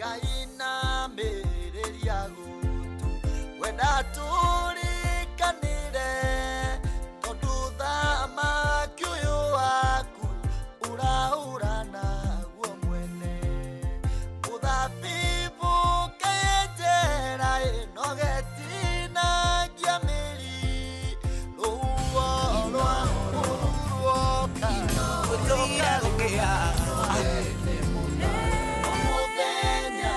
Ndainamĩrĩria gũtũ wenda tũrĩkanĩre, tondũ thamaki ũyũ waku ũraũra naguo mwene. Mũthabibũ kayenjera ĩnogetinagia mĩri, rũhuho rwa mũhurwoka. Gũtũira gũkĩa. Mũthenya.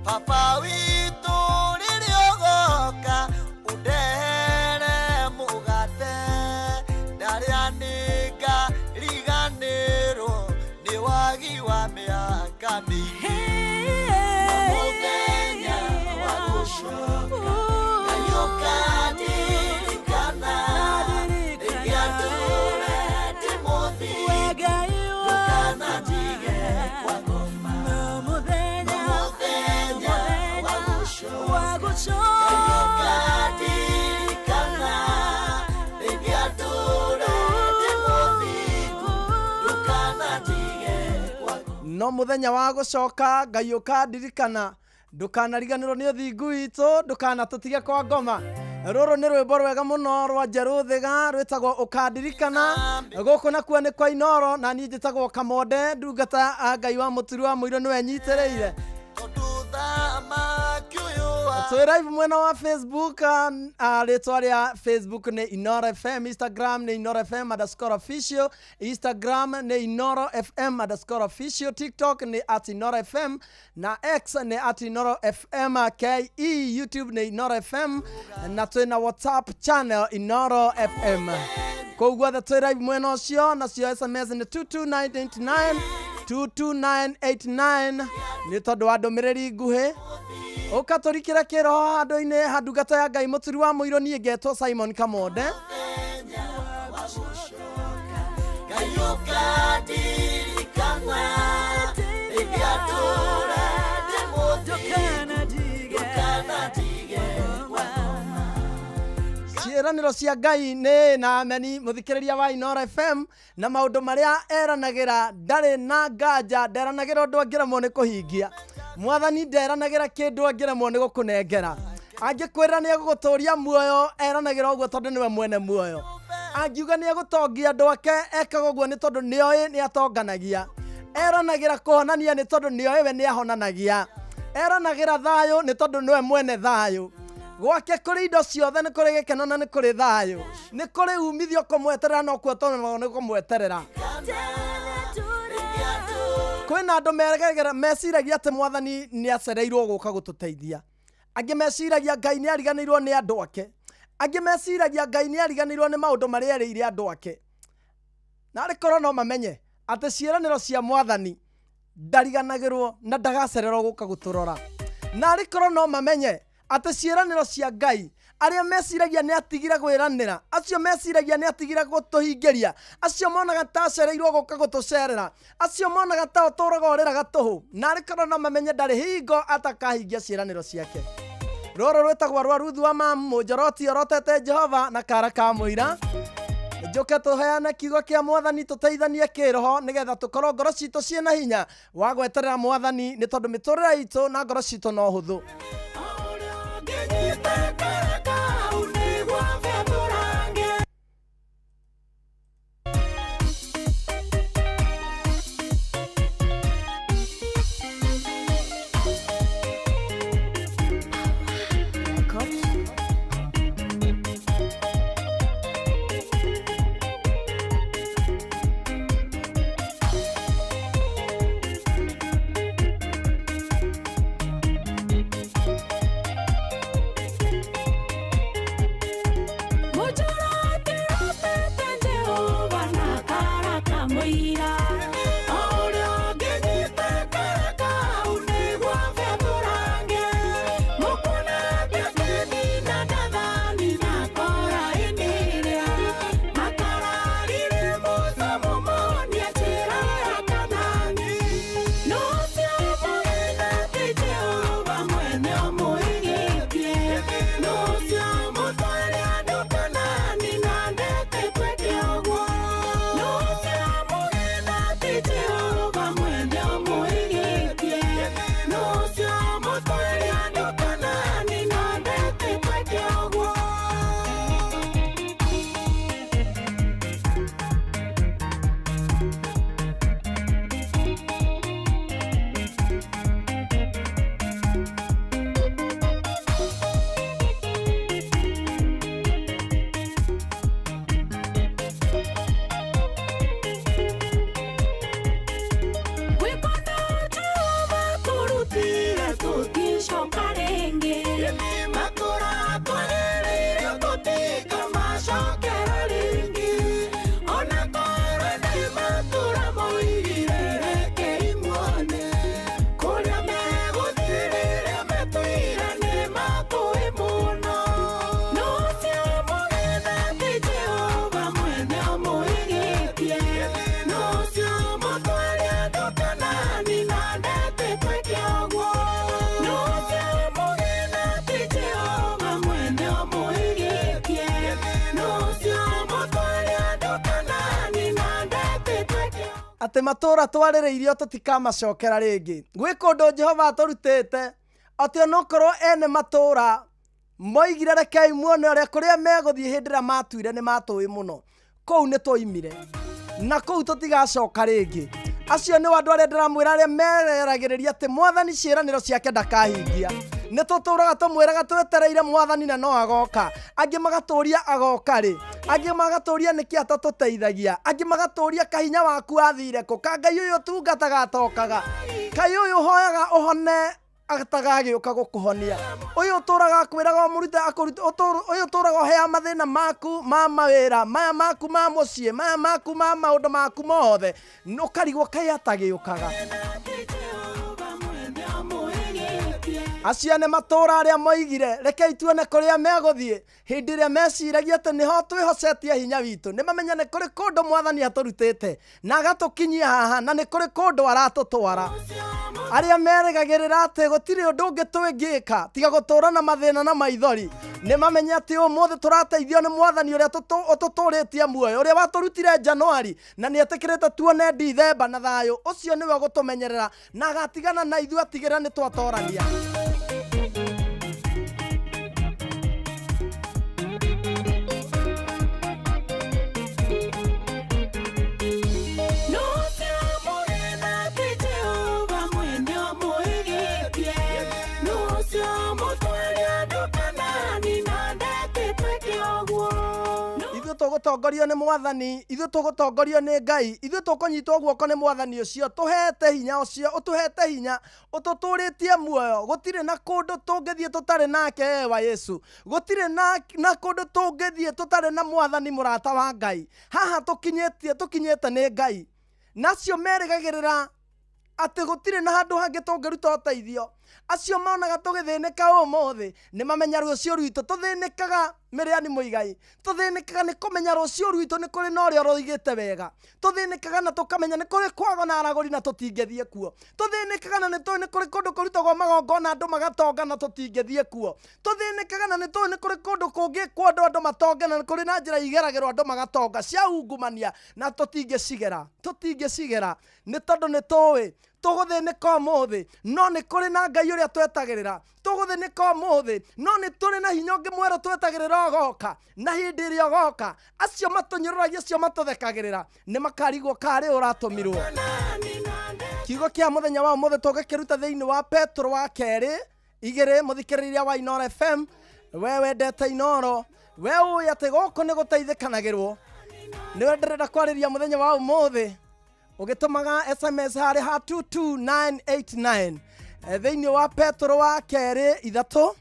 Baba witũ rĩrĩa ũgoka ũndehere mũgate ndarĩa nĩngariganĩrwo nĩ wagi wa mĩaka mĩingĩ. Mũthenya wa gũcoka Ngai ũkandirikana rĩngĩatũre ndĩ mũthingu ndũkananjige kwa ngoma. Mũthenya wa gũcoka Ngai ũkandirikana rĩngĩatũre ndĩ mũthingu ndũkananjige kwa ngoma. No muthenya wa gucoka Ngai ukandirikana ndukanariganirwo ni uthingu witũ, ndukanatũtige kwa ngoma. Rũrũ nĩ rwĩmbo rwega mũno rwa Njerũ Thiga rwĩtagwo ũkandirikana. Gũkũ nakuo nĩ kwa Inoro, na niĩ njĩtagwo Kamonde, ndungata a Ngai wa mũturi wa mũirũ nĩwe nyitĩrĩire. Tondũ thamaki ũyũ wa Twĩ live mwena wa Facebook, rĩtwa rĩa Facebook nĩ Inoro FM, Instagram nĩ Inoro FM underscore official, Instagram nĩ Inoro FM underscore official, TikTok nĩ at Inoro FM na X nĩ at Inoro FM KE, YouTube nĩ Inoro FM na twĩna WhatsApp channel Inoro FM. Kũu guothe twĩ live mwena ũcio, nacio SMS nĩ 22989 22989 nĩ tondũ wa ndũmĩrĩri nguhĩ. Ũkatũrikĩra kĩroho handũ-inĩ ha ndungata ya Ngai mũturi wa mũirũ, niĩ ngetwo Simon Kamonde. Ngai ũkandirikana rĩngĩatũre ndĩ mũthingu ndũkananjige kwa ngoma. Ciĩranĩro cia Ngai nĩ na ameni mũthikĩrĩria wa Inoro FM, na maũndũ marĩa eranagĩra ndarĩ na nganja, nderanagĩra ũndũ angĩremwo nĩ kũhingia. Mwathani nderanagĩra kĩndũ angĩremwo nĩ gũkũnengera. Angĩkwĩra nĩ egũgũtũria muoyo, eranagĩra ũguo tondũ nĩwe mwene muoyo. Angiuga nĩ egũtongia andũ ake, ekaga ũguo nĩ tondũ nĩoĩ nĩ atonganagia. Eranagĩra kũhonania nĩ tondũ nĩoĩ we nĩ ahonanagia. Eranagĩra thayũ nĩ tondũ nĩwe mwene thayũ. Gwake kũrĩ indo ciothe, nĩ kũrĩ gĩkeno na nĩ kũrĩ thayũ, nĩ kũrĩ umithio. Kũmweterera no kuo tondũ nĩ kũmweterera. Kwĩna andũ meciragia atĩ mwathani nĩ acereirwo gũka gũtũteithia. Angĩ meciragia Ngai nĩ ariganĩirwo nĩ andũ ake. Angĩ meciragia Ngai nĩ ariganĩirwo nĩ maũndũ marĩa erĩire andũ ake. Na arĩ korwo no mamenye atĩ ciĩranĩro cia mwathani ndariganagĩrwo na ndagacererwo gũka gũtũrora. Na arĩ korwo no mamenye atĩ ciĩranĩro cia Ngai, arĩa meciragia nĩ atigire gwĩranĩra, acio meciragia nĩ atigire gũtũhingĩria, acio monaga ta acereirwo gũka gũtũcerera, acio monaga ta ũtũraga ũrĩraga tũhũ, na arĩ korwo no mamenye ndarĩ hingo atakahingia ciĩranĩro ciake. Rũrũ rwĩtagwo rwa Ruthu wa Mamu mũnjoroti orotete Jehova na kara ka mũira. Njũke tũheane kiugo kĩa mwathani, tũteithanie kĩroho nĩgetha tũkorwo ngoro citũ ciĩna hinya wa gweterera mwathani, nĩ tondũ mĩtũrĩre itũ na ngoro citũ no hũthũ. Atĩ matũũra twarĩrĩirio tũtikamacokera rĩngĩ. Gwĩ kũndũ Jehova atũrutĩte atĩ onokorwo ene matũũra moigire rekei muone ũrĩa kũrĩa megũthiĩ hĩndĩ ĩrĩa matuire nĩ matũĩ mũno. Kũu nĩ twoimire na kũu tũtigacoka rĩngĩ. Acio nĩ andũ arĩa ndĩramwĩra arĩa mereragĩrĩria atĩ mwathani ciĩranĩro ciake ndakahingia. Nĩ tũtũraga tũmwĩraga twetereire mwathani na no agoka. Angĩ magatũria agoka rĩ, angĩ magatũria nĩkĩ atatũteithagia, angĩ magatũria kahinya waku athire kũ, ka Ngai ũyũ ũtungataga atokaga, Ngai ũyũ ũhoyaga ũhone atagagĩũka gũkũhonia, ũyũ ũtũraga akwĩraga ũmũrute akũrute, ũyũ ũtũraga ũheaga mathĩna maku ma mawĩra, maya maku ma mũciĩ, maya maku ma maũndũ maku mothe, ũkarigwo kaĩ atagĩũkaga. Acio nĩ matũra arĩa moigire rekei tuone kũrĩa megũthiĩ hĩndĩ ĩrĩa meciragia atĩ nĩho twĩhocetie hinya witũ. Nĩ mamenya nĩ kũrĩ kũndũ mwathani atũrutĩte na agatũkinyia haha, na nĩ kũrĩ kũndũ aratũtwara. Arĩa merĩgagĩrĩra atĩ gũtirĩ ũndũ ũngĩ twĩngĩka tiga gũtũũra na mathĩna na maithori, nĩ mamenye atĩ ũmũthĩ tũrateithio nĩ mwathani ũrĩa ũtũtũrĩtie muoyo, ũrĩa watũrutire Januari na nĩ etĩkĩrĩte tuone Dithemba na thayũ. Ũcio nĩwe ũgũtũmenyerera na agatigana na ithuĩ atigĩrĩra nĩ twatorania. Ithuĩ tũgũtongorio nĩ mwathani, ithuĩ tũgũtongorio nĩ Ngai, ithuĩ tũkũnyitwo guoko nĩ mwathani ũcio tũhete hinya ũcio, ũtũhete hinya, ũtũtũrĩtie muoyo. Gũtirĩ na kũndũ tũngĩthiĩ tũtarĩ nake ewa Yesu, gũtirĩ na kũndũ tũngĩthiĩ tũtarĩ na mwathani mũrata wa Ngai. Haha tũkinyĩte nĩ Ngai. Nacio merĩgagĩrĩra atĩ gũtirĩ na handũ hangĩ tũngĩruta ũteithio. Acio monaga tũgĩthĩnĩka ũmũthĩ nĩ mamenya rũciũ rwitũ. Tũthĩnĩkaga Mĩrĩani Mũigai, tũthĩnĩkaga nĩ kũmenya rũciũ rwitũ nĩ kũrĩ na ũrĩa ũroigĩte wega. Tũthĩnĩkaga na tũkamenya nĩ kũrĩ kwago na aragũri na tũtingĩthiĩ kuo. Tũthĩnĩkaga na nĩ tũĩ nĩ kũrĩ kũndũ kũrutagwo magongona andũ magatonga na tũtingĩthiĩ kuo. Tũthĩnĩkaga na nĩ tũĩ nĩ kũrĩ kũndũ kũngĩkwo andũ andũ matonge na nĩ kũrĩ na njĩra igeragĩrwo andũ magatonga cia ungumania na tũtingĩcigera. Tũtingĩcigera nĩ tondũ nĩ tũĩ tũgũthĩnĩka ũmũthĩ no nĩ kũrĩ na Ngai ũrĩa twetagĩrĩra. Tũgũthĩnĩka ũmũthĩ no nĩ tũrĩ na hinya ũngĩ mwerũ twetagĩrĩra ũgoka, na hĩndĩ ĩrĩa ũgoka acio matũnyũrũragia, acio matũthekagĩrĩra nĩ makarigwo karĩ ũratũmirwo. Kiugo kĩa mũthenya wa ũmũthĩ tũgĩkĩruta thĩinĩ wa Petro wa kerĩ igĩrĩ, mũthikĩrĩria wa Inooro FM, we wendete Inooro, we ũĩ atĩ gũkũ nĩ gũteithĩkanagĩrwo, nĩwe ndĩrenda kwarĩria mũthenya wa ũmũthĩ ũgĩtũmaga SMS harĩ ha 22989 thĩinĩ wa Petro wa kerĩ ithatũ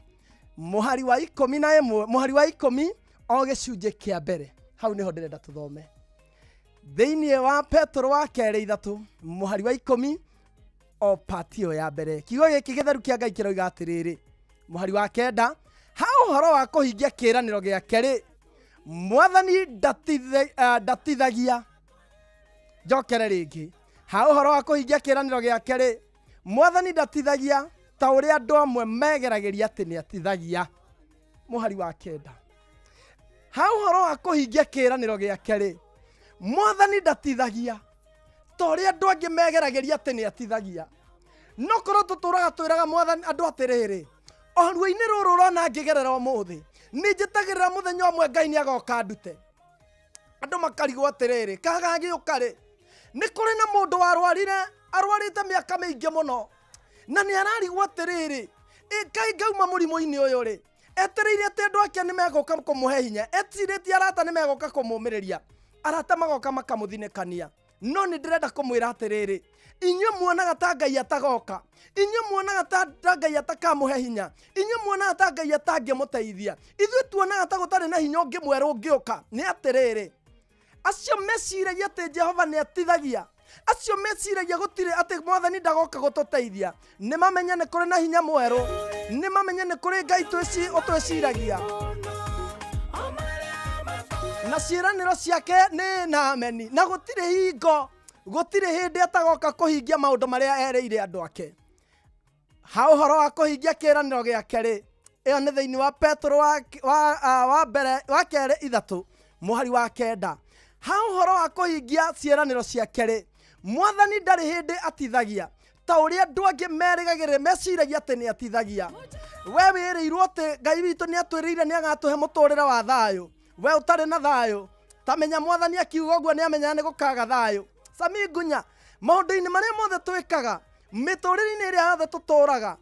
mũhari wa ikũmi na ĩmwe, mũhari wa ikũmi o gĩcunjĩ kĩa mbere. Hau nĩho ndĩrenda tũthome. Thĩinĩ wa Petro wa kerĩ ithatũ mũhari wa ikũmi o pati ĩyo ya mbere. Kiugo gĩkĩ gĩtheru kĩa Ngai kĩroiga atĩrĩrĩ, mũhari wa kenda, ha ũhoro wa kũhingia kĩĩranĩro gĩake rĩ, mwathani ndatithagia. Njokere rĩngĩ, ha ũhoro wa kũhingia kĩĩranĩro gĩake rĩ, mwathani ndatithagia ta ũrĩa andũ amwe megeragĩria atĩ nĩ atithagia. Mũhari wa kenda, ha ũhoro wa kũhingia kĩĩranĩro gĩake rĩ, mwathani ndatithagia ta ũrĩa andũ angĩ megeragĩria atĩ nĩ atithagia. No korwo tũtũraga twĩraga mwathani andũ atĩrĩrĩ, o ruo-inĩ rũrũ ũrona ngĩgerera ũmũthĩ, nĩ njĩtagĩrĩra mũthenya ũmwe Ngai nĩ agoka ndute. Andũ makarigwo atĩrĩrĩ, kagagĩũka rĩ? Nĩ kũrĩ na mũndũ warwarire, arwarĩte mĩaka mĩingĩ mũno, na nĩ ararigwo atĩrĩrĩ, kaĩ ngauma mũrimũ-inĩ ũyũ rĩ? Etereire atĩ andũ ake nĩ megũka kũmũhe hinya, etirĩtie arata nĩ megũka kũmũmĩrĩria, arata magoka makamũthinĩkania. No nĩ ndĩrenda kũmwĩra atĩrĩrĩ, inyuĩ muonaga ta Ngai atagoka, inyuĩ muonaga ta Ngai atakamũhe hinya, inyuĩ muonaga ta Ngai atangĩmũteithia, ithuĩ tuonaga ta gũtarĩ na hinya ũngĩ mwerũ ũngĩũka. Nĩ atĩrĩrĩ, acio meciragia atĩ Jehova nĩ atithagia, acio meciragia gũtirĩ atĩ mwathani ndagoka gũtũteithia, nĩ mamenye nĩ kũrĩ na hinya mwerũ, nĩ mamenye nĩ kũrĩ Ngai ũtwĩciragia, na ciĩranĩro ciake nĩ na ameni, na gũtirĩ hingo, gũtirĩ hĩndĩ atagoka kũhingia maũndũ marĩa erĩire andũ ake. Ha ũhoro wa kũhingia kĩĩranĩro gĩake rĩ, ĩyo nĩ thĩinĩ wa Petro wa mbere wa kerĩ ithatũ mũhari wa kenda. Ha ũhoro wa kũhingia ciĩranĩro ciake rĩ, Mwathani ndarĩ hĩndĩ atithagia ta ũrĩa andũ angĩ merĩgagĩrĩra meciragia atĩ nĩ atithagia. We wĩrĩirwo atĩ Ngai witũ nĩ atwĩrĩire nĩ agatũhe mũtũrĩre wa thayũ. We ũtarĩ na thayũ, ta menya Mwathani akiuga ũguo nĩ amenyaga nĩ gũkaga thayũ. Sami Ngunya, maũndũ-inĩ marĩa mothe twĩkaga, mĩtũrĩre-inĩ ĩrĩa yothe tũtũraga,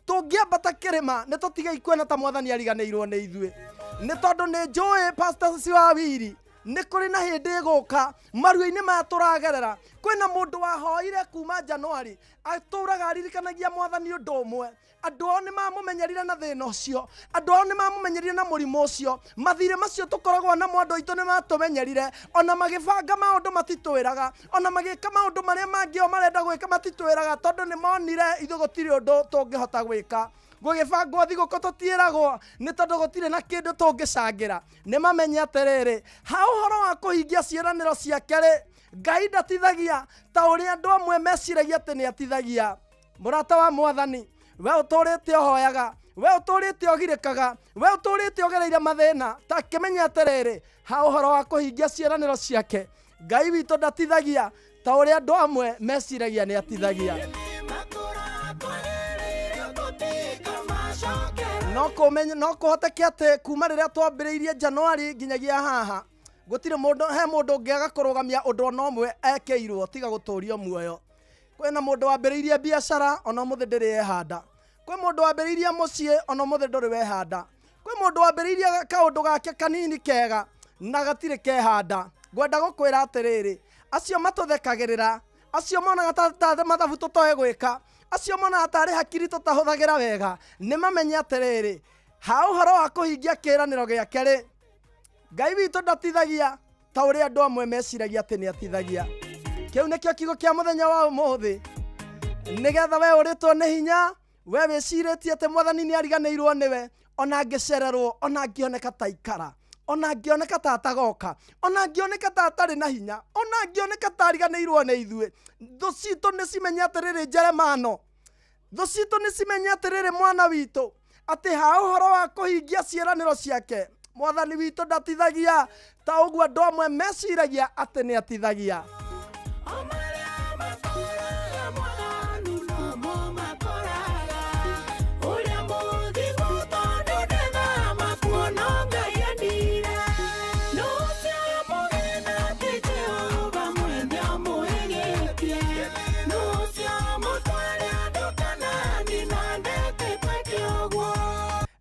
tũngĩambata kĩrĩma nĩ tũtige ikuona ta Mwathani ariganĩirwo nĩ ithuĩ. Nĩ tondũ nĩ njũĩ Pastor Siwawiri, nĩ kũrĩ na hĩndĩ ĩgũka maruo-inĩ maya tũragerera. Kwĩna mũndũ wahoire kuma Januari, atũraga aririkanagia Mwathani ũndũ ũmwe. Andũ ao nĩ mamũmenyerire na thĩna ũcio, andũ ao nĩ mamũmenyerire na mũrimũ ũcio, mathirĩ macio tũkoragwo namo andũ aitũ nĩ matũmenyerire, ona magĩbanga maũndũ matitwĩraga, ona magĩka maũndũ marĩa mangĩ o marenda gwĩka matitwĩraga, tondũ nĩ monire ithuĩ gũtirĩ ũndũ tũngĩhota gwĩka. Gũgĩbangwo thigũkũ tũtiĩragwo nĩ tondũ gũtirĩ na kĩndũ tũngĩcangĩra. Nĩ mamenye atĩrĩrĩ, ha ũhoro wa kũhingia ciĩranĩro ciake rĩ, Ngai ndatithagia ta ũrĩa andũ amwe meciragia atĩ nĩ atithagia. Mũrata wa Mwathani, we ũtũrĩte ũhoyaga, we ũtũrĩte ũgirĩkaga, we ũtũrĩte ũgereire mathĩna, ta kĩmenye atĩrĩrĩ, ha ũhoro wa kũhingia ciĩranĩro ciake, Ngai witũ ndatithagia ta ũrĩa andũ amwe meciragia nĩ atithagia. No kũhoteke atĩ kuma rĩrĩa twambĩrĩirie Januari nginyagia haha, gũtirĩ mũndũ, he mũndũ ũngĩaga kũrũgamia ũndũ ona ũmwe ekĩirwo tiga gũtũrio muoyo. Kwĩna mũndũ wambĩrĩirie biacara ona ũmũthĩ ndĩrĩ ehanda. Kwĩ mũndũ wambĩrĩirie mũciĩ ona ũmũthĩ ndũrĩ wehanda. Kwĩ mũndũ wambĩrĩirie kaũndũ gake kanini kega na gatirĩ kehanda. Ngwenda gũkwĩra atĩrĩrĩ, acio matũthekagĩrĩra, acio monaga ta mathabu tũtoĩ gwĩka, acio monaga tarĩ hakiri tũtahũthagĩra wega, nĩ mamenye atĩrĩrĩ, ha ũhoro wa kũhingia kĩĩranĩro gĩake rĩ, Ngai witũ ndatithagia ta ũrĩa andũ amwe meciragia atĩ nĩ atithagia. Kĩu nĩkĩo kiugo kĩa mũthenya wa ũmũthĩ, nĩgetha we ũrĩtwo nĩ hinya, we wĩcirĩtie atĩ Mwathani nĩ ariganĩirwo nĩwe, ona angĩcererwo, ona angĩoneka ta ikara, ona angĩoneka ta atagoka, ona angĩoneka ta atarĩ na hinya, ona angĩoneka ta ariganĩirwo nĩ ithuĩ. Thũ citũ nĩ cimenye atĩrĩrĩ, Jeremano, thũ citũ nĩ cimenye atĩrĩrĩ, mwana witũ, atĩ ha ũhoro wa kũhingia ciĩranĩro ciake, Mwathani witũ ndatithagia ta ũguo andũ amwe meciragia atĩ nĩ atithagia.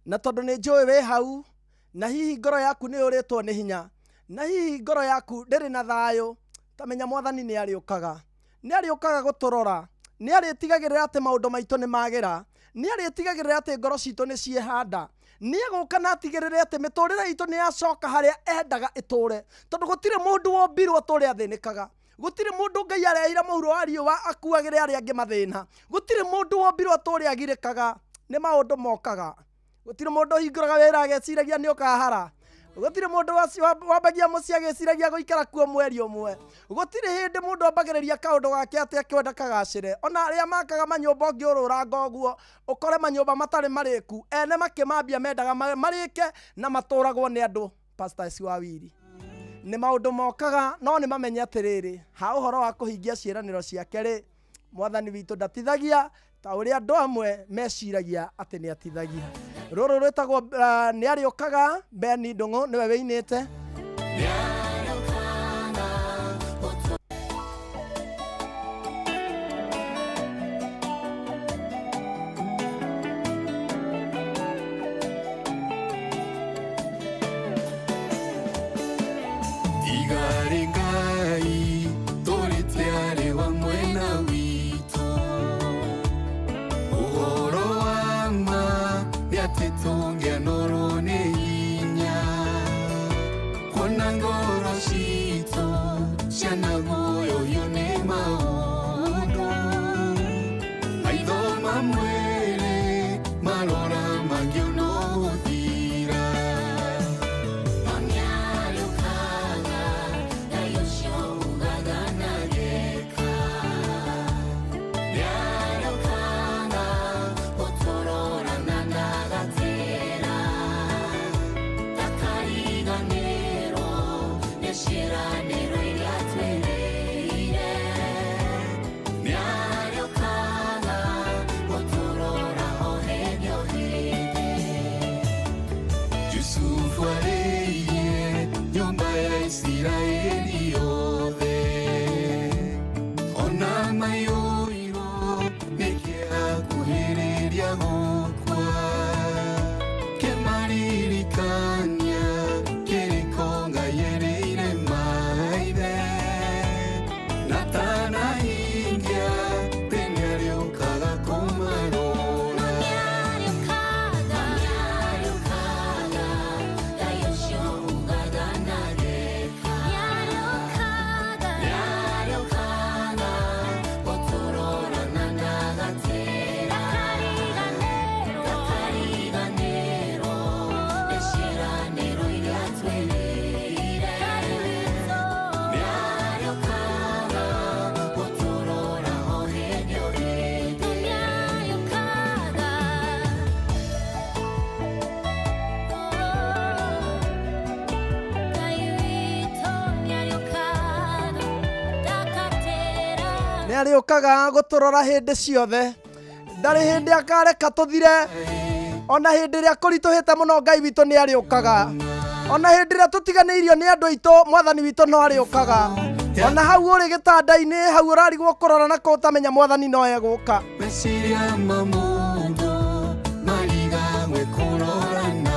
Na tondũ nĩ njũĩ wĩ hau, na hihi ngoro yaku nĩ yũrĩtwo nĩ hinya, na hihi ngoro yaku ndĩrĩ na thayũ, ta menya Mwathani nĩ arĩũkaga. Nĩ arĩũkaga gũtũrora, nĩ arĩtigagĩrĩra atĩ maũndũ maitũ nĩ magĩra, nĩ arĩtigagĩrĩra atĩ ngoro citũ nĩ ciehanda, nĩ egũka na atigĩrĩre atĩ mĩtũrĩre itũ nĩ yacoka harĩa endaga ĩtũre, tondũ gũtirĩ mũndũ wombirwo atũre athĩnĩkaga. Gũtirĩ mũndũ Ngai areheire mũhuro wa riũa akuagĩre arĩa angĩ mathĩna. Gũtirĩ mũndũ wombirwo atũre agirĩkaga. Nĩ maũndũ mokaga. Gũtirĩ mũndũ ũhingũraga wĩra ageciragia nĩ ũkahara. Gũtirĩ mũndũ wambagia mũciĩ agĩciragia gũikara kuo mweri ũmwe. Gũtirĩ hĩndĩ mũndũ ambagĩrĩria kaũndũ gake atĩ akĩenda kagacĩre. Ona arĩa makaga manyũmba ũngĩũrũranga ũguo, ũkore manyũmba matarĩ marĩku, ene makĩmambia mendaga marĩke na matũragwo nĩ andũ. Pastor Siwawiri, nĩ maũndũ mokaga, no nĩ mamenye atĩrĩrĩ, ha ũhoro wa kũhingia ciĩranĩro ciake rĩ, Mwathani witũ ndatithagia ta ũrĩa andũ amwe meciragia atĩ nĩ atithagia. Rũrũ rwĩtagwo nĩ arĩũkaga, Beni Ndũng'ũ nĩwe wĩinĩte. Igare Ngai tũrĩte arĩ wa mwena witũ, ũhoro wa ma nĩ atĩ tũngĩanorwo nĩ hinya, kuona ngoro arĩũkaga gũtũrora hĩndĩ ciothe. Ndarĩ hĩndĩ akareka tũthire. Ona hĩndĩ ĩrĩa kũritũhĩte mũno Ngai witũ nĩ arĩũkaga. Ona hĩndĩ ĩrĩa tũtiganĩirio nĩ andũ aitũ Mwathani witũ no arĩũkaga. Ona hau ũrĩ gĩtanda-inĩ hau ũrarigwo kũrora na kũ ũtamenya Mwathani no egũka. Meciria ma mũndũ marigagwe kũrorana.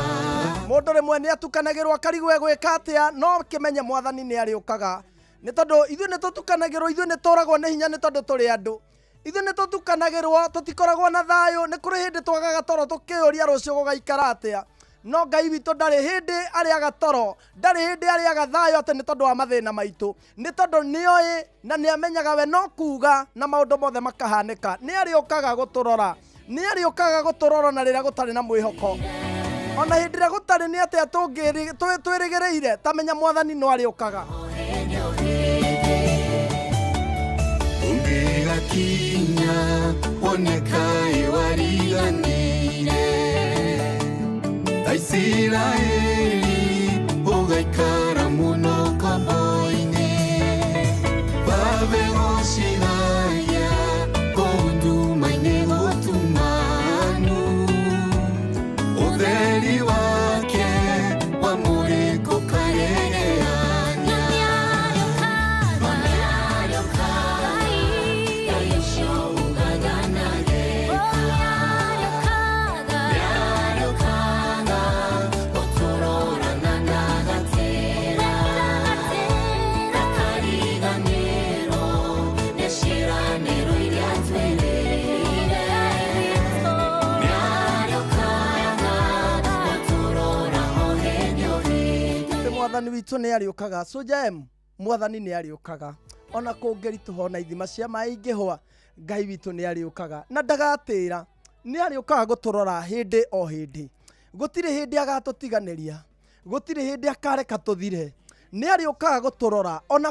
Mũndũ rĩmwe nĩ atukanagĩrwo akarigwo egwĩka atĩa, no kĩmenye Mwathani nĩ arĩũkaga. Nĩ tondũ ithuĩ nĩ tũtukanagĩrwo, ithuĩ nĩ tũragwo nĩ hinya nĩ tondũ tũrĩ andũ. Ithuĩ nĩ tũtukanagĩrwo, tũtikoragwo na thayũ, nĩ kũrĩ hĩndĩ twagaga toro tũkĩũria rũciũ gũgaikara atĩa. No Ngai witũ ndarĩ hĩndĩ arĩaga toro, ndarĩ hĩndĩ arĩaga thayũ atĩ nĩ tondũ wa mathĩna maitũ. Nĩ tondũ nĩoĩ na nĩamenyaga we no kuga na maũndũ mothe makahanĩka. Nĩ arĩũkaga gũtũrora, nĩ arĩũkaga gũtũrora na rĩrĩa gũtarĩ na mwĩhoko. Ona hĩndĩ ĩrĩa gũtarĩ nĩ atĩa twĩrĩgĩrĩire, ta menya Mwathani no arĩũkaga. Ũngĩgakinya wone kaĩ wariganĩire. Ta Isiraeli ũgaikara mũno kombo-inĩ. Babe gũcigaya kũu nduma-inĩ gũtumanu. Ũtheri wake wamũrĩka ũkarereanya. Mwathani witũ nĩ arĩũkaga. Soja M, Mwathani nĩ arĩũkaga. Ona kũngĩritũha ona ithima cia maĩ ingĩhũa, Ngai witũ nĩ arĩũkaga na ndagatĩra. Nĩ arĩũkaga gũtũrora hĩndĩ o hĩndĩ. Gũtirĩ hĩndĩ agatũtiganĩria, gũtirĩ hĩndĩ akareka tũthire. Nĩ arĩũkaga gũtũrora ona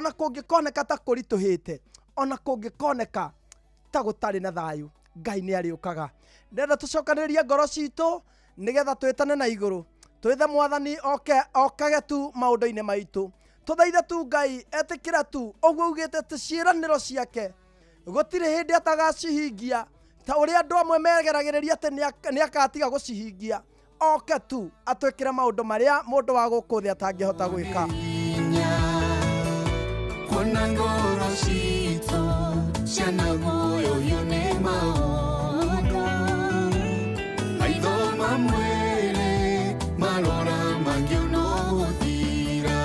kũngĩkoneka ta kũritũhĩte, ona kũngĩkoneka ta gũtarĩ na thayũ, Ngai nĩ arĩũkaga. Ndĩrenda tũcokanĩrĩrie ngoro citũ nĩgetha twĩtane na igũrũ. Twĩthe Mwathani oke okage tu maũndũ-inĩ maitũ. Tũthaithe tu Ngai etĩkĩra tu ũguo augĩte atĩ ciĩranĩro ciake gũtirĩ hĩndĩ atagacihingia, ta ũrĩa andũ amwe megeragĩrĩria atĩ nĩ akatiga gũcihingia. Oke tu atwĩkĩre maũndũ marĩa mũndũ wa gũkũ thĩ atangĩhota gwĩka. Kuona ngoro citũ cianaguoyohio nĩ maũndũ. Maitho ma mwĩrĩ marora mangĩona gũthira.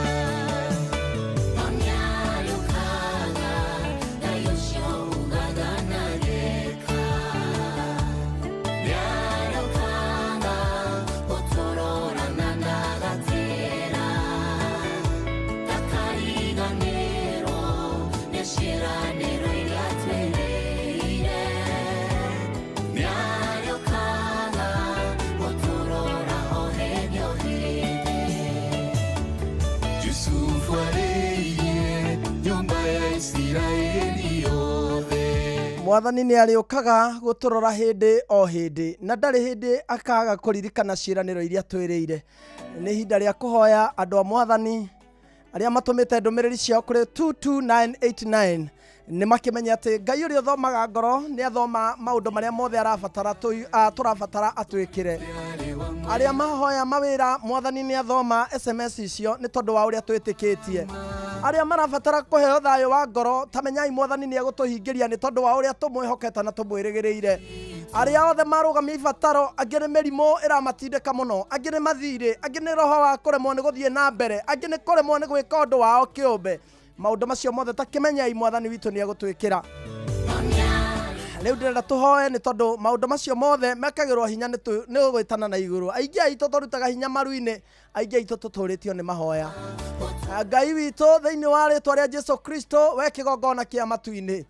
Yusufu arĩirie nyũmba ya Isiraeli yothe. Mwathani nĩ arĩũkaga gũtũrora hĩndĩ o hĩndĩ na ndarĩ hĩndĩ akaga kũririkana ciĩranĩro iria twĩrĩire. Nĩ ihinda rĩa kũhoya andũ a Mwathani arĩa matũmĩte ndũmĩrĩri ciao kũrĩ 22989 nĩ makĩmenye atĩ Ngai ũrĩa ũthomaga ngoro nĩ athoma maũndũ marĩa mothe arabatara tũrabatara atwĩkĩre. Arĩa mahoya mawĩra Mwathani nĩ athoma SMS icio nĩ tondũ wa ũrĩa twĩtĩkĩtie. Arĩa marabatara kũheo thayũ wa ngoro ta menyai Mwathani nĩ egũtũhingĩria nĩ tondũ wa ũrĩa tũmwĩhokete na tũmwĩrĩgĩrĩire. Arĩa othe marũgamia ibataro, angĩ nĩ mĩrimũ ĩramatindĩka mũno, angĩ nĩ mathirĩ, angĩ nĩ roho wa kũremwo nĩ gũthiĩ na mbere, angĩ nĩ kũremwo nĩ gwĩka ũndũ wao kĩũmbe. Maũndũ macio mothe ta kĩmenyai Mwathani witũ nĩ egũtwĩkĩra. Rĩu ndĩrenda tũhoe nĩ tondũ maũndũ macio mothe mekagĩrwo hinya nĩ gwĩtana na igũrũ. Aingĩ aitũ tũrutaga hinya maru-inĩ, aingĩ aitũ tũtũrĩtio nĩ mahoya. Ngai witũ thĩinĩ wa rĩtwa rĩa Jesu Kristo, we kĩgongona kĩa matu-inĩ,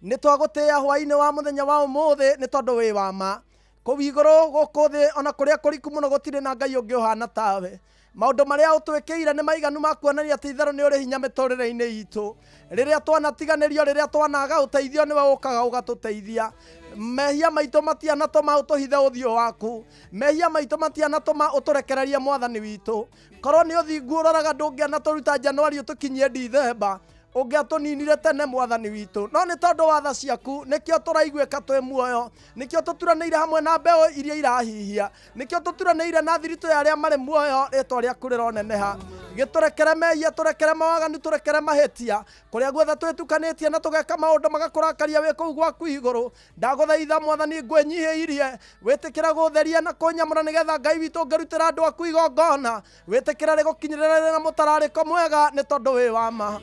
nĩ twagũtĩĩa hwaĩ-inĩ wa mũthenya wa ũmũthĩ nĩ tondũ wĩ wa ma. Kũu igũrũ gũkũ thĩ ona kũrĩa kũriku mũno gũtirĩ na Ngai ũngĩ ũhana tawe. Maũndũ marĩa ũtwĩkĩire nĩ maiganu ma kuonania atĩ itherũ nĩ ũrĩ hinya mĩtũrĩre-inĩ itũ. Rĩrĩa twanatiganĩrio, rĩrĩa twanaga ũteithio, nĩwe ũkaga ũgatũteithia. Mehia maitũ matianatũma ũtũhithe ũthiũ waku, mehia maitũ matianatũma ũtũrekererie Mwathani witũ. Korwo nĩ ũthingu ũroraga ndũngĩanatũruta Januari ũtũkinyie Dithemba. Ũngĩatũninire tene mwathani witũ, no nĩ tondũ wa tha ciaku nĩkĩo tũraiguĩka twĩ muoyo, nĩkĩo tũturanĩire hamwe na mbeũ iria irahihia, nĩkĩo tũturanĩire na thiritũ ya arĩa marĩ muoyo. Rĩtwa rĩaku rĩroneneha. Gĩtũrekere mehia, tũrekere mawaganu, tũrekere mahĩtia kũrĩa guothe twĩtukanĩtie na tũgeka maũndũ magakũrakaria wĩ kũu gwaku igũrũ. Ndagũthaitha mwathani ngwĩnyihĩirie, wĩtĩkĩra gũtheria na kũnyamũra nĩgetha Ngai witũ ngĩrutĩra andũ aku igongona, wĩtĩkĩra rĩgũkinyĩrĩra rĩna mũtararĩko mwega nĩ tondũ wĩ wa ma.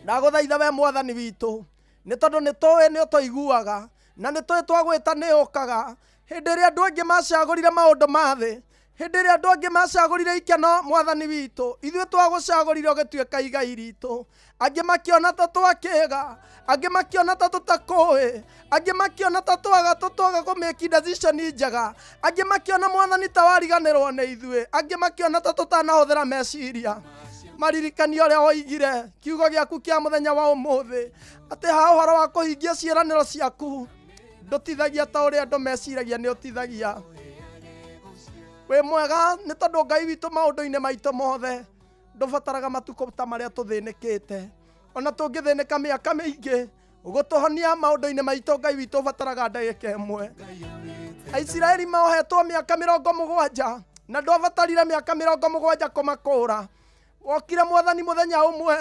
Ndagũthaitha we mwathani witũ, nĩ tondũ nĩ tũĩ nĩ ũtũiguaga na nĩ tũĩ twagwĩta nĩ ũkaga. Hĩndĩ ĩrĩa andũ aingĩ macagũrire maũndũ ma thĩ, hĩndĩ ĩrĩa andũ angĩ macagũrire ikeno, mwathani witũ ithuĩ twagũcagũrire ũgĩtuĩka igai ritũ. Angĩ makĩona ta twakĩga, angĩ makĩona ta tũtakũĩ, angĩ makĩona ta twaga tũtwaga kũmake decision njega, angĩ makĩona mwathani ta wariganĩrwo nĩ ithuĩ, angĩ makĩona ta tũtanahũthĩra meciria. Maririkania ũrĩa woigire kiugo gĩaku kĩa mũthenya wa ũmũthĩ, atĩ ha ũhoro wa kũhingia ciĩranĩro ciaku ndũtithagia ta ũrĩa andũ meciragia nĩ ũtithagia. Wĩ mwega nĩ tondũ Ngai witũ maũndũ-inĩ maitũ mothe ndũbataraga matukũ ta marĩa tũthĩnĩkĩte. Ona tũngĩthĩnĩka mĩaka mĩingĩ gũtũhonia maũndũ-inĩ maitũ, Ngai witũ ũbataraga ndagĩka ĩmwe. Aisiraeli mohetwo mĩaka 70 na ndwabatarire mĩaka 70 kũmakũra. Wokire mwathani mũthenya ũmwe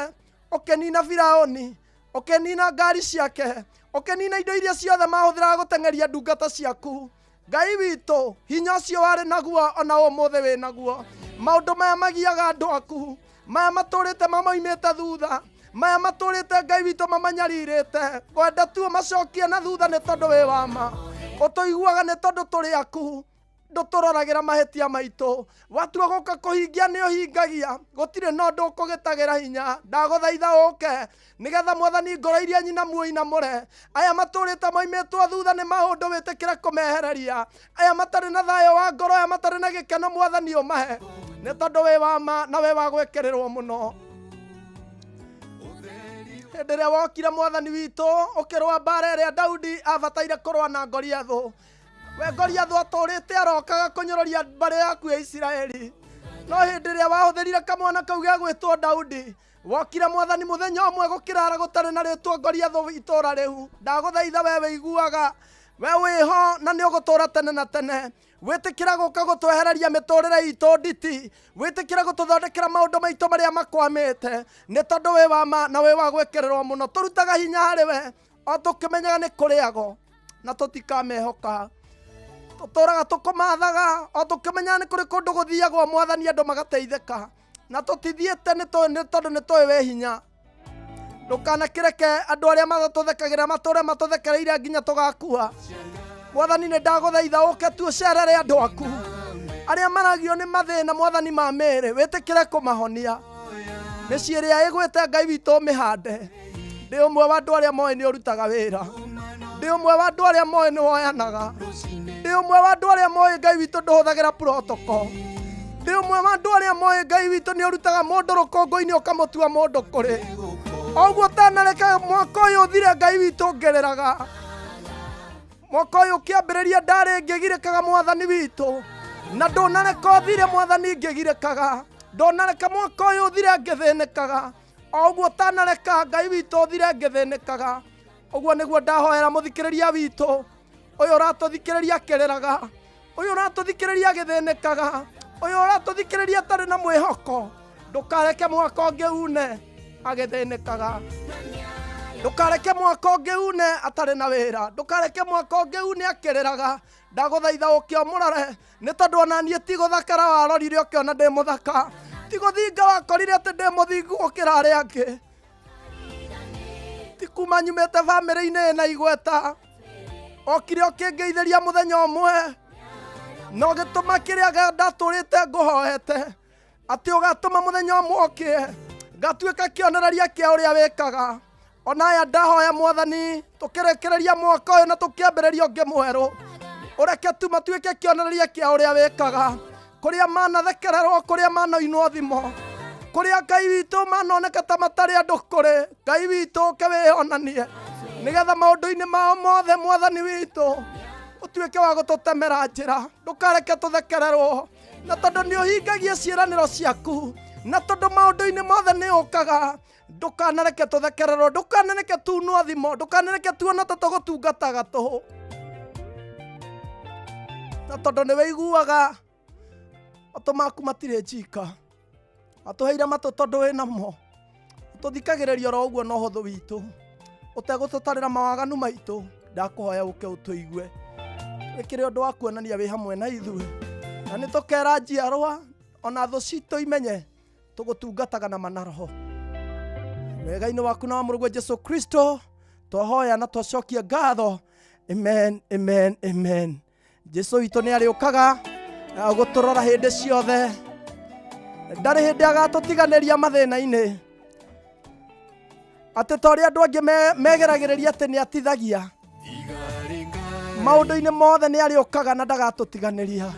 ũkĩnina Firaũni, ũkĩnina ngari ciake, ũkĩnina indo iria ciothe mahũthĩraga gũteng'eria ndungata ciaku. Ngai witũ, hinya ũcio warĩ naguo ona ũmũthĩ wĩ naguo. Maũndũ maya magiaga andũ aku, maya matũrĩte mamoimĩte thutha, maya matũrĩte Ngai witũ mamanyarirĩte, ngwenda tu ũmacokie na thutha nĩ tondũ wĩ wa ma. Ũtũiguaga nĩ tondũ tũrĩ aku, ndũtũroragĩra mahĩtia maitũ. Watua gũka kũhingia nĩ ũhingagia, gũtirĩ na ũndũ ũkũgĩtagĩra hinya. Ndagũthaitha ũke nĩgetha mwathani ngoro iria nyinamu ũinamũre. Aya matũrĩte moimĩtwo thutha nĩ maũndũ wĩtĩkĩre kũmehereria. Aya matarĩ na thayũ wa ngoro, aya matarĩ na gĩkeno mwathani ũmahe, nĩ tondũ wĩ wa ma na wĩ wa gwĩkĩrĩrwo mũno. Hĩndĩ ĩrĩa wokire mwathani witũ ũkĩrũa mbara ĩrĩa Daudi abataire kũrũa na Goliathũ, we Goliathũ atũrĩte arokaga kũnyũrũria mbarĩ yaku ya Isiraeli, no hĩndĩ ĩrĩa wahũthĩrire kamwana kau gegwĩtwo Daudi, wokire mwathani mũthenya ũmwe gũkĩrara gũtarĩ na rĩtwa Goliathũ itũra rĩu. Ndagũthaitha we wĩiguaga, we wĩho na nĩ ũgũtũra tene na tene. Wĩtĩkĩra gũka gũtwehereria mĩtũrĩre itũ nditi, wĩtĩkĩra gũtũthondekera maũndũ maitũ marĩa makwamĩte, nĩ tondũ wĩ wa ma na wĩ wa gwĩkĩrĩrwo mũno. Tũrutaga hinya harĩ we o tũkĩmenyaga nĩ kũrĩago na tũtikamehoka. Tũtũraga tũkũmathaga o tũkĩmenyaga nĩ kũrĩ kũndũ gũthiagwo mwathani andũ magateithĩka, na tũtithiĩte nĩ tondũ nĩ tũĩ wĩ hinya. Ndũkanakĩreke andũ arĩa matũthekagĩra matũre matũthekereire nginya tũgakua. Mwathani nĩ ndagũthaitha ũke tu ũcerere andũ aku arĩa maragio nĩ mathĩna mwathani ma mĩĩrĩ, wĩtĩkĩre kũmahonia. Mĩciĩ ĩrĩa ĩgwĩte Ngai witũ ũmĩhande. Ndĩ ũmwe wa andũ arĩa moĩ nĩ ũrutaga wĩra, ndĩ ũmwe wa andũ arĩa moĩ nĩ woyanaga, ndĩ ũmwe wa andũ arĩa moĩ Ngai witũ ndũhũthagĩra protocol, ndĩ ũmwe wa andũ arĩa moĩ Ngai witũ nĩ ũrutaga mũndũ rũkũngũ-inĩ ũkamũtua mũndũ kũrĩ. Oguo ũtanareka mwaka ũyũ ũthire Ngai witũ ngereraga. Mwaka ũyũ ũkĩambĩrĩria ndarĩ ngĩgirĩkaga mwathani witũ, na ndũnareka ũthire mwathani ngĩgirĩkaga, ndũnareka mwaka ũyũ ũthire ngĩthĩnĩkaga. Oguo ũtanareka Ngai witũ ũthire ngĩthĩnĩkaga. Ũguo nĩguo ndahoera mũthikĩrĩria witũ ũyũ ũratũthikĩrĩria akĩrĩraga, ũyũ ũratũthikĩrĩria agĩthĩnĩkaga, ũyũ ũratũthikĩrĩria atarĩ na mwĩhoko. Ndũkareke mwaka ũngĩ une agĩthĩnĩkaga, ndũkareke mwaka ũngĩ une atarĩ na wĩra, ndũkareke mwaka ũngĩ une akĩrĩraga. Ndagũthaitha ũke ũmũrore, nĩ tondũ ona niĩ ti gũthakara warorire ũkĩona ndĩ mũthaka, ti gũthinga wakorire atĩ ndĩ mũthingu gũkĩra arĩa angĩ, ti kuma nyumĩte bamĩrĩ-inĩ ĩna igweta. Okire ũkĩngeithĩria mũthenya ũmwe na ũgĩtũma kĩrĩa ndatũrĩte ngũhoete, atĩ ũgatũma mũthenya ũmwe ũkĩe ngatuĩka kĩonereria kĩa ũrĩa wĩkaga. Ona aya ndahoya mwathani tũkĩrĩkĩrĩria mwaka ũyũ na tũkĩambĩrĩria ũngĩ mwerũ, ũreke tu matuĩke kĩonereria kĩa ũrĩa wĩkaga, kũrĩa manathekererwo, kũrĩa manoinwo thimo, kũrĩa Ngai witũ manoneka ta matarĩ andũ kũrĩ. Ngai witũ ũke wĩyonanie nĩgetha maũndũ-inĩ mao mothe mwathani witũ ũtuĩke wa gũtũtemera njĩra. Ndũkareke tũthekererwo, na tondũ nĩ ũhingagia ciĩranĩro ciaku, Na tondũ maũndũ-inĩ mothe nĩ ũkaga, ndũkanareke tũthekererwo, ndũkanareke tunwo thimo, ndũkanareke tuona ta tũgũtungataga tũhũ. Na tondũ nĩ wĩiguaga matũ maku matirĩ njika, atũheire matũ tondũ wĩnamo, tũthikagĩrĩria oro ũguo na ũhũthũ witũ, ũtegũtũtarĩra mawaganu maitũ. Ndakũhoya ũke ũtũigue, wĩkĩre ũndũ wa kuonania wĩ hamwe na ithuĩ, na nĩ tũkera njiarwa ona thũ citũ imenye tũgũtungataga na mana roho. Wega-inĩ waku na wa mũrũguo Jesu Kristo twahoya na twacokia ngatho. Amen, amen, amen. Jesu witũ nĩ arĩũkaga gũtũrora hĩndĩ ciothe, ndarĩ hĩndĩ agatũtiganĩria mathĩna-inĩ, atĩ ta ũrĩa andũ angĩ megeragĩrĩria atĩ nĩ atithagia. Maũndũ-inĩ mothe nĩ arĩũkaga na ndagatũtiganĩria.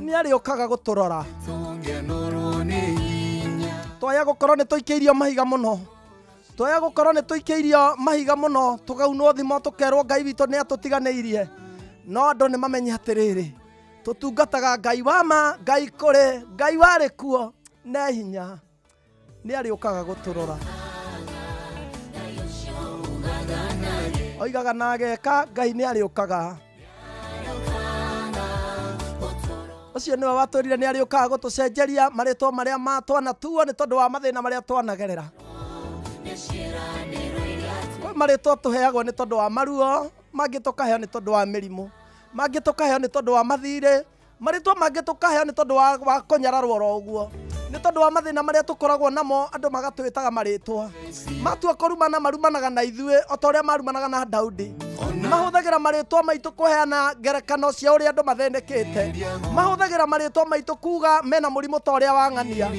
Nĩ arĩũkaga gũtũrora. Twaya gũkorwo nĩ tũikĩirio mahiga mũno, twaya gũkorwo nĩ tũikĩirio mahiga mũno, tũkaunwo thimo, tũkerwo Ngai witũ nĩ atũtiganĩirie. No andũ nĩ mamenye atĩrĩrĩ, tũtungataga Ngai wa ma, Ngai kũrĩ, Ngai warĩ kuo, nĩ hinya, nĩ arĩũkaga gũtũrora. Oigaga na ageka, Ngai nĩ arĩũkaga. Ũcio nĩwe watũrire nĩ arĩũkaga gũtũcenjeria marĩtwa marĩa matwanatuo nĩ tondũ wa mathĩna marĩa twanagerera. Kwĩ marĩtwa tũheagwo nĩ tondũ wa maruo, mangĩ tũkaheo nĩ tondũ wa mĩrimũ, mangĩ tũkaheo nĩ tondũ wa mathirĩ, marĩtwa mangĩ tũkaheo nĩ tondũ wa kũnyararwo oro ũguo, nĩ tondũ wa mathĩna marĩa tũkoragwo namo, andũ magatwĩtaga marĩtwa. Matua kũrumana marumanaga na ithuĩ o ta ũrĩa marumanaga na Daudi. Mahũthagĩra marĩtwa maitũ kũheana ngerekano cia ũrĩa andũ mathĩnĩkĩte. Mahũthagĩra marĩtwa maitũ kuga mena mũrimũ ta ũrĩa wa ng'ania.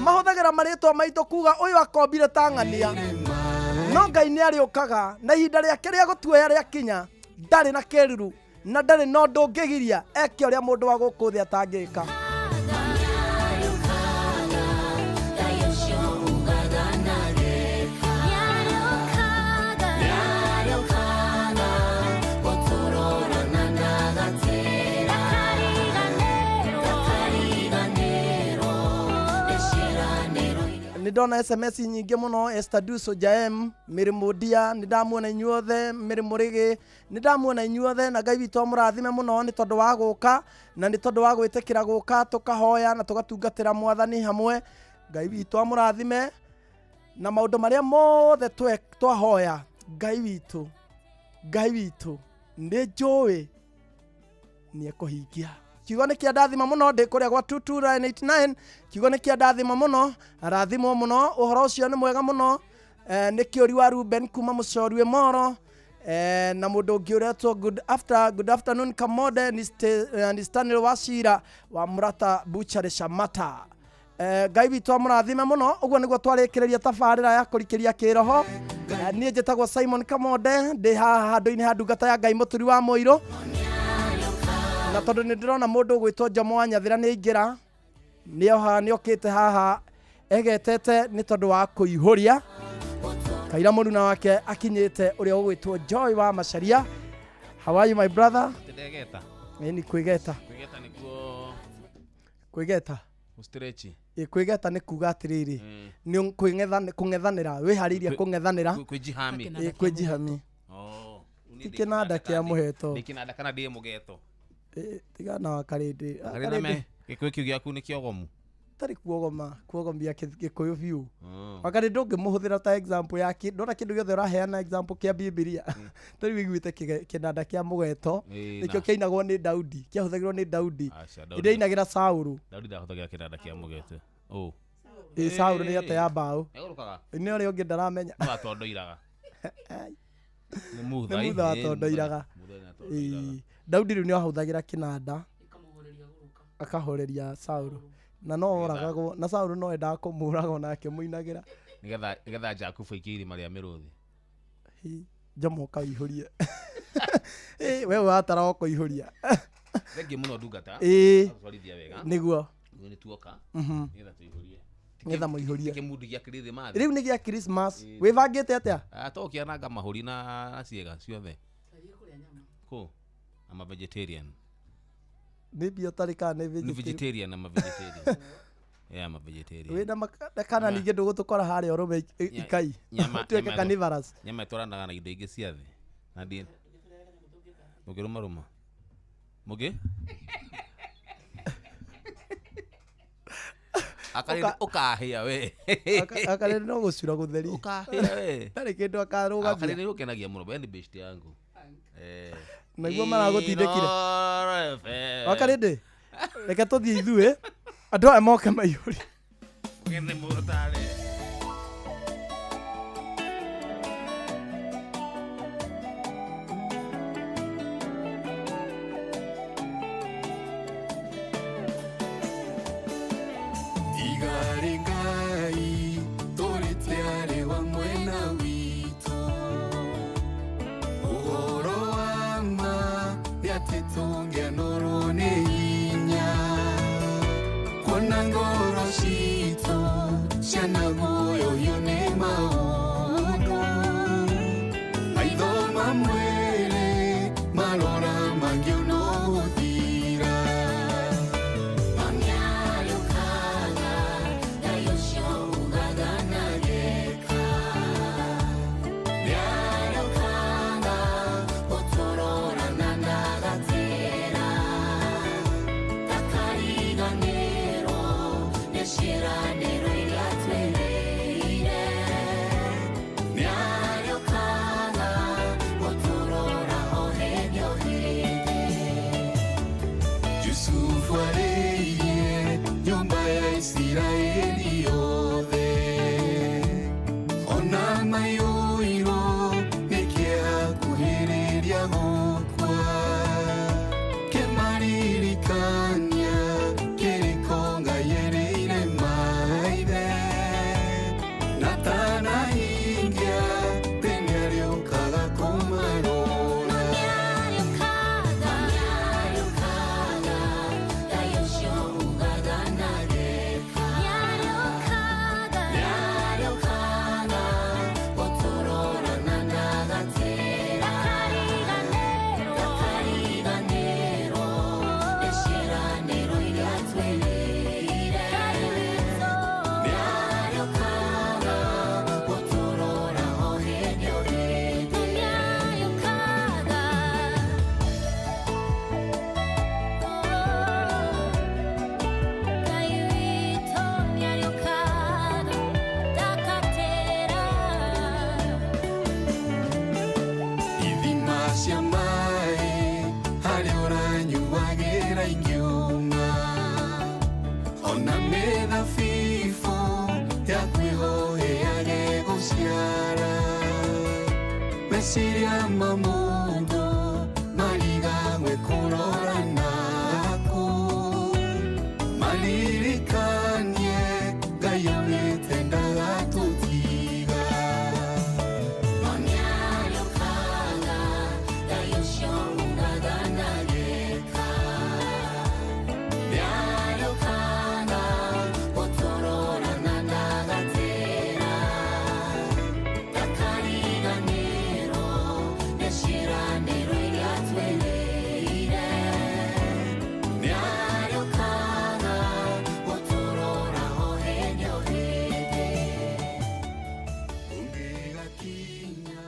Mahũthagĩra marĩtwa maitũ kuga ũyũ akombire ta ng'ania. No Ngai nĩ arĩũkaga na ihinda rĩake rĩa gũtuoya rĩakinya, ndarĩ na kĩruru na ndarĩ na ũndũ ũngĩgiria eke ũrĩa mũndũ wa gũkũ thĩ atangĩka. Nĩ ndona SMS nyingĩ mũno. Esther Duso Jaem, Mary Mudia, nĩ ndamuona inyuothe. Mary Mũrĩgĩ, nĩ ndamuona inyuothe, na Ngai witũ amũrathime mũno nĩ tondũ wa gũka na nĩ tondũ wa gwĩtĩkĩra gũka tũkahoya na tũgatungatĩra mwathani hamwe. Ngai witũ amũrathime na maũndũ marĩa mothe twahoya. Ngai witũ, Ngai witũ nĩ njũĩ nĩ ekũhingia. Kiugo nĩ kĩa ndathima mũno, ndĩ kũrĩa gwa 22989. Kiugo nĩ kĩa ndathima mũno, arathimwo mũno, ũhoro ũcio nĩ mwega mũno. Nĩ kĩũri wa Ruben kuma Mũcorue Moro, na mũndũ ũngĩ ũretwo good afternoon Kamode, ni Stanley Wachira wa Murata Butchery Shamata. Ngai witũ amũrathime mũno. Ũguo nĩguo twarĩkĩrĩria tabarĩra ya kũrikĩria kĩroho. Niĩ njĩtagwo Simon Kamode, ndĩ haha handũ-inĩ ha ndungata ya Ngai mũturi wa mũirũ. Na tondũ nĩ ndĩrona mũndũ ũgwĩtwo Jomo wa Nyathira nĩ aingĩra, nĩ okĩte haha egetete nĩ tondũ wa kũihũria. Kaira mũruna wake akinyĩte ũrĩa ũgwĩtwo Joy wa Macharia. How are you my brother? Ndegeta. Nĩ kwĩgeta. Kwĩgeta nĩkuo Kwĩgeta. Stretch. Kwĩgeta nĩ kuga atĩrĩrĩ, nĩ kũng'ethanĩra, wĩharĩirie kũng'ethanĩra. Kwĩjihami. Kwĩjihami. Oh. Ti kĩnanda kĩa mũheto. Ndĩ kĩnanda kana ndĩ mũgeto. Tigana wa Karĩndĩ. Karĩndĩ me gĩkũyũ kĩu gĩaku nĩ kĩogomu. Tarĩ kuogoma, kuogomia gĩkũyũ biũ. Wakarĩ ndũngĩmũhũthĩra ta example ya ndona kĩndũ gĩothe ũraheana example kĩa Bibilia. Tarĩ wĩiguĩte kĩnanda kĩa mũgeto, nĩkĩo kĩainagwo nĩ Daudi, kĩahũthagĩrwo nĩ Daudi. Ĩndĩ ainagĩra Saũlũ. Daudi ndahũthagĩra kĩnanda kĩa mũgeto. Oh. Saũlũ nĩ ate ya mbaũ. Egũrũkaga. Nĩ ũrĩa ũngĩ ndaramenya. Nĩ watondoiraga. Nĩ mutha. Nĩ mutha watondoiraga. Daudi rĩu nĩ ahũthagĩra kĩnanda akahoreria Saũlũ. Na no oragagwo, na Saũlũ no endaga kũmũraga onake mũinagĩra. Nĩgetha Jakubu aikie irima rĩa mĩrũthi. Jomo ũkaihũrie. We watara o kũihũria. Thengiũ mũno ndungata. Atũtwarithia wega. Nĩguo. Nĩguo nĩ tuoka. Nĩgetha tũihũrie. Nĩgetha mũihũrie. Kĩmundi gĩa Christmas. Rĩu nĩ gĩa Christmas. Wĩbangĩte atĩa? Tũgũkĩananga mahũri na ciĩga ciothe. Kũ? I'm a vegetarian. Nĩ mbia ũtarĩ kana nĩ Ni vegetarian? vegetarian, I'm a vegetarian. Yeah, I'm a vegetarian. Wĩna maka- kana ningĩ ndũgũtũkora harĩa ũrũme ikai nyama- tuĩke nyama- carnivorous. Nyama ĩtwaranaga na indo ingĩ cia thĩ na ndi mũngĩrũmarũma mũngĩ Akarĩndĩ ũkahĩa we. Akarĩndĩ no gũcura gũtheri. Ũkahĩa we. Ndarĩ kĩndũ akarũgamia. Akarĩndĩ gũkenagia mũno, we nĩ best yangu. Eh. Naguo maragũtindĩkire. Inooro FM. Wakarĩndĩ, reke tũthiĩ ithuĩ andũ aya moke maihũri. Gĩthĩ mũtare. Igarĩ Ngai tũrĩte arĩ wa mwena witũ, ũhoro wa ma nĩ atĩ tũngĩanorwo nĩ hinya, kuona ngoro citũ cianaguoyohio nĩ maũndũ, maitho ma mwĩrĩ marora mangĩona gũthira. Yusufu arĩirie nyũmba ya Isiraeli yothe, ona maiyũirwo nĩ kĩeha kuhĩrĩria gũkua, kĩmaririkania kĩrĩko Ngai erĩire maithe, na tanahingia tene arĩũkaga kũmarora. Ithima cia maĩ harĩa ũranyuagĩra ingiuma, ona mĩthabibũ yaku ĩhoheage gũciara, meciria ma mũndũ marigagwe kũrora naku, maririkanie Ngai augĩte ndagatũtiga. Ũngĩgakinya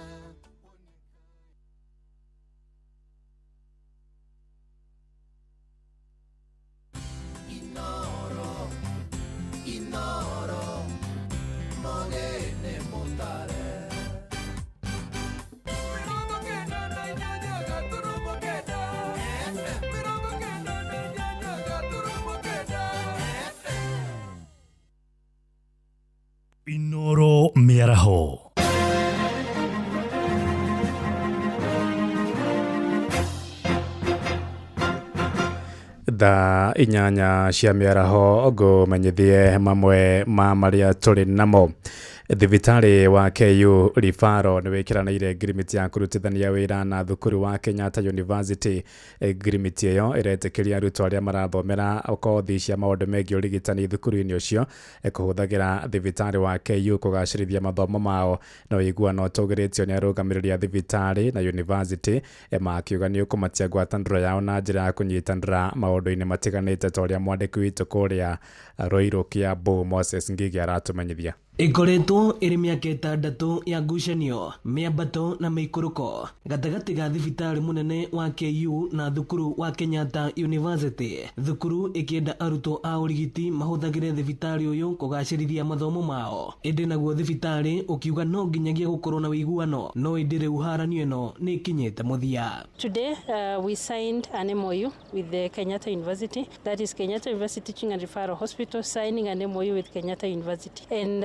Inoro, mogene mutare. 9 Inoro mĩaraho. Thaa 8 cia mĩaraho ngũmenyithie mamwe ma marĩa tũrĩ namo. Thibitarĩ wa KU Referral nĩ wĩkĩranĩire ngirimiti ya kũrutithania wĩra na thukuru wa Kenyatta University. Ngirimiti ĩyo ĩretĩkĩria arutwo arĩa marathomera kothi cia maũndũ megiĩ ũrigitani thukuru-inĩ ũcio kũhũthagĩra thibitarĩ wa KU kũgacĩrithia mathomo mao. Na ũiguano ũtũgĩrĩtio nĩ arũgamĩrĩri a thibitarĩ na university, makiuga nĩ ũkũmatia ngwatanĩro yao na njĩra ya kũnyitanĩra maũndũ-inĩ matiganĩte, ta ũrĩa mwandĩki witũ kũrĩa Ruiru Kiambu Moses Ngigi aratũmenyithia. Ĩkoretwo ĩrĩ mĩaka 6 ya ngucanio, mĩambato na mĩikũrũko gatagatĩ ga thibitarĩ mũnene wa KU na thukuru wa Kenyatta University. Thukuru ĩkĩenda arutwo a ũrigiti mahũthagĩre thibitarĩ ũyũ kũgacĩrithia mathomo mao, ĩndĩ naguo thibitarĩ ũkiuga no nginyagia gũkorwo na ũiguano, no ĩndĩ rĩu haranio ĩno nĩ ĩkinyĩte mũthia. Today we signed an MOU with the Kenyatta University, that is Kenyatta University Teaching and Referral Hospital signing an MOU with Kenyatta University and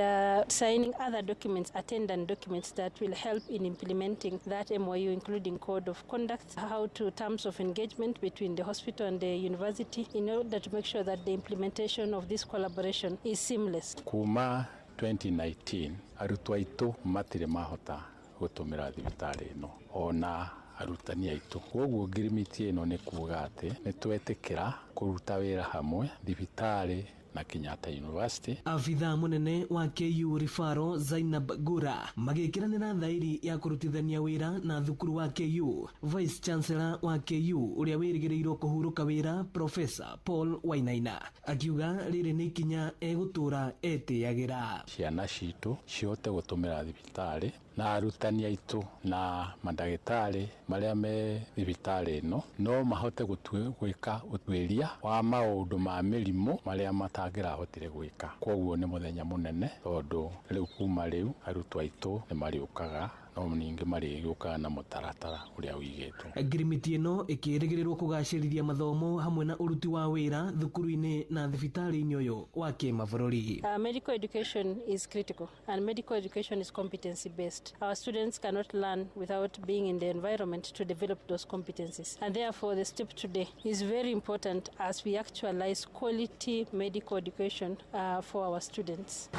signing other documents, attendant documents that will help in implementing that MOU, including code of conduct, how to terms of engagement between the hospital and the university in order to make sure that the implementation of this collaboration is seamless. Kuma 2019 arutwo aitũ matirĩ mahota gũtũmĩra thibitarĩ ĩno ona arutani aitũ, koguo ngirimiti ĩno nĩ kuga atĩ nĩ twetĩkĩra kũruta wĩra hamwe thibitarĩ na Kenyatta University. Abithaa mũnene wa KU Referral Zainab Gura magĩkĩranĩra thairi ya kũrutithania wĩra na thukuru wa KU. Vice Chancellor wa KU ũrĩa wĩrĩgĩrĩirwo kũhurũka wĩra Professor Paul Wainaina akiuga rĩrĩ nĩ ikinya egũtũra etĩyagĩra. Ciana citũ cihote gũtũmĩra thibitarĩ na arutani aitũ na mandagĩtarĩ marĩa me thibitarĩ ĩno no mahote gwĩka ũtuĩria wa maũndũ ma mĩrimũ marĩa matangĩrahotire gwĩka. Koguo nĩ mũthenya mũnene tondũ rĩu kuma rĩu arutwo aitũ nĩ marĩũkaga no ningĩ marĩgĩũkaga na mũtaratara ũrĩa ũigĩtwo. Ngirimiti ĩno ĩkĩrĩgĩrĩrwo kũgacĩrithia mathomo hamwe na ũruti wa wĩra thukuru-inĩ na thibitarĩ-inĩ ũyũ wa kĩmabũrũri. Medical education is critical and medical education is competency based. Our students cannot learn without being in the environment to develop those competencies, and therefore the step today is very important as we actualize quality medical education for our students.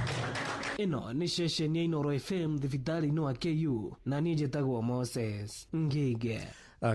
Ĩno nĩ ceceni ya Inooro FM thibitarĩ-inĩ wa KU na niĩ njĩtagwo Moses Ngige.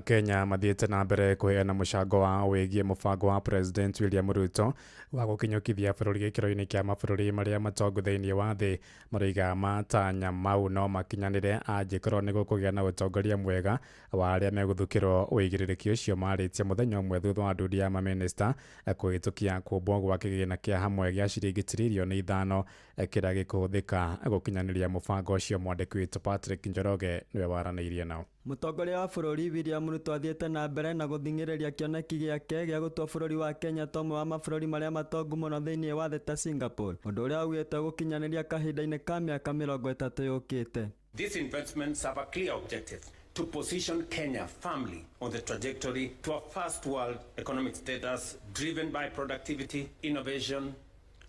Kenya mathiĩte na mbere kũheana mũcango wao wĩgiĩ mũbango wa President William Ruto wa gũkinyũkithia bũrũri gĩkĩro-inĩ kĩa mabũrũri marĩa matongu thĩinĩ wa thĩ. Maroiga matanya mau no makinyanĩre angĩkorwo nĩ gũkũgĩa na ũtongoria mwega wa arĩa megũthukĩrwo ũigĩrĩrĩki ũcio. Marĩtie mũthenya ũmwe thutha wa ndundu ya mamĩnĩsta kũhĩtũkia kũmbwo gwa kĩgĩna kĩa hamwe gĩa ciringi tiririoni 5 kĩrĩa gĩkũhũthĩka gũkinyanĩria mũbango ũcio. Mwandĩki witũ Patrick Njoroge nĩwe waranĩirie nao. Mũtongoria wa bũrũri William Ruto athiĩte na mbere na gũthing'ĩrĩria kĩoneki gĩake gĩa gũtua bũrũri wa Kenya ta ũmwe wa mabũrũri marĩa matongu mũno thĩinĩ wa thĩ ta Singapore, ũndũ ũrĩa augĩte gũkinyanĩria kahinda-inĩ ka mĩaka 30 yũkĩte. These investments have a clear objective: to position Kenya firmly on the trajectory to a first world economic status driven by productivity, innovation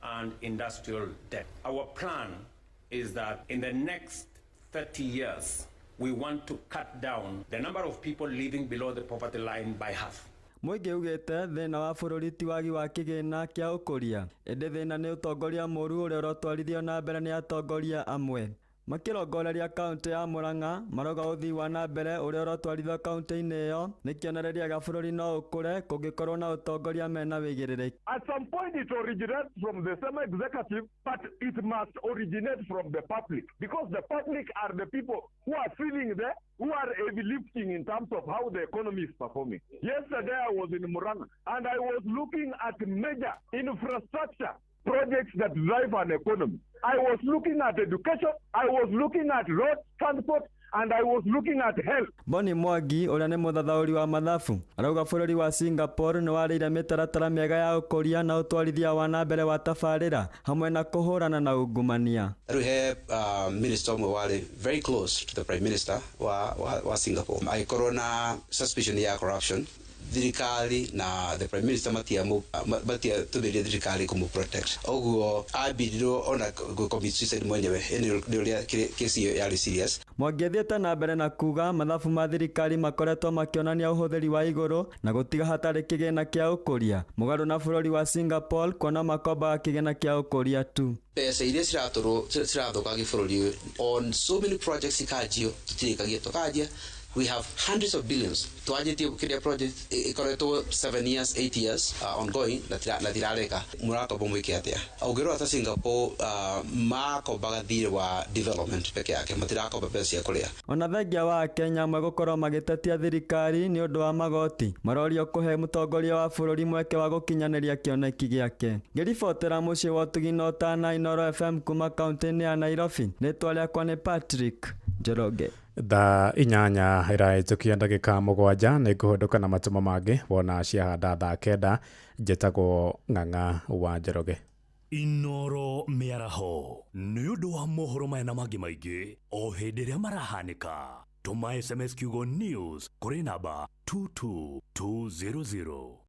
and industrial depth. Our plan is that in the next 30 years we want to cut down the number of people living below the poverty line by half. Mũingĩ ugĩte thĩna wa bũrũri ti wagi wa kĩgĩna kĩa ũkũria, ĩndĩ thĩna nĩ ũtongoria mũũru ũrĩa ũrotwarithio na mbere nĩ atongoria amwe. Makĩrongoreria kaũntĩ ya Murang'a marauga ũthii wa na mbere ũrĩa ũrotwarithio kaũntĩ-inĩ ĩyo nĩ kĩonereria gĩa bũrũri no ũkũre kũngĩkorwo na ũtongoria mena wĩigĩrĩrĩki. At some point it originates from the same executive, but it must originate from the public, because the public are the people who are feeling the, who are heavy lifting in terms of how the economy is performing. Yesterday I was in Murang'a and I was looking at major infrastructure projects that drive an economy. I was looking at education, I was looking at road transport, and I was looking at health. Boni Mwangi ũrĩa nĩ mũthathaũri wa mathabu arauga bũrũri wa Singapore nĩ warĩire mĩtaratara mĩega ya ũkũria na ũtwarithia wa na mbere wa tabarĩra hamwe na kũhũrana na ungumania. Rĩu he minister ũmwe warĩ very close to the prime minister wa Singapore agĩkorwo na suspicion ya corruption. Thirikari na the prime minister matiatũmĩrire thirikari kũmũ protect, ũguo ambirirwo ona gũ-commit suicide mwenyewe. Nĩ ũrĩa kesi ĩyo yarĩ serious. Mwangi athiĩte na mbere na kuga mathabu ma thirikari makoretwo makĩonania ũhũthĩri wa igũrũ na gũtiga hatarĩ kĩgĩna kĩa ũkũria, mũgarũ na bũrũri wa Singapore kuona makombaga kĩgĩna kĩa ũkũria tu. Mbeca iria ciratũrwo cirathũkangia bũrũri on so many projects ikanjio tũtirĩkagia, tũkanjia. We have hundreds of billions twanjĩtie kĩrĩa project ĩkoretwo 7 years, 8 years ongoing na tirareka. Mũrakomba mwĩke atĩa? Ũngĩrora ta Singapore, makombaga thirĩ wa development peke yake, matirakomba mbeca cia kũrĩa. Ona thengia wa Akenya amwe gũkorwo magĩtetia thirikari nĩ ũndũ wa magoti, marorio kũhe mũtongoria wa bũrũri mweke wa gũkinyanĩria kĩoneki gĩake. Ngĩribotera mũciĩ wa ũtugi na ũtana Inooro FM kuma kaunti-inĩ ya Nairobi, rĩtwa rĩakwa nĩ Patrick Njoroge. Thaa 8 ĩrahĩtũkia ndagĩka 7. Nĩ ngũhũndũka na matũmo mangĩ wona ciahanda thaa 9. Njĩtagwo Ng'ang'a wa Njoroge. Inoro mĩaraho nĩ ũndũ wa mohoro maya na mangĩ maingĩ o hĩndĩ ĩrĩa marahanĩka, tũma SMS kiugo news kũrĩ namba 22200.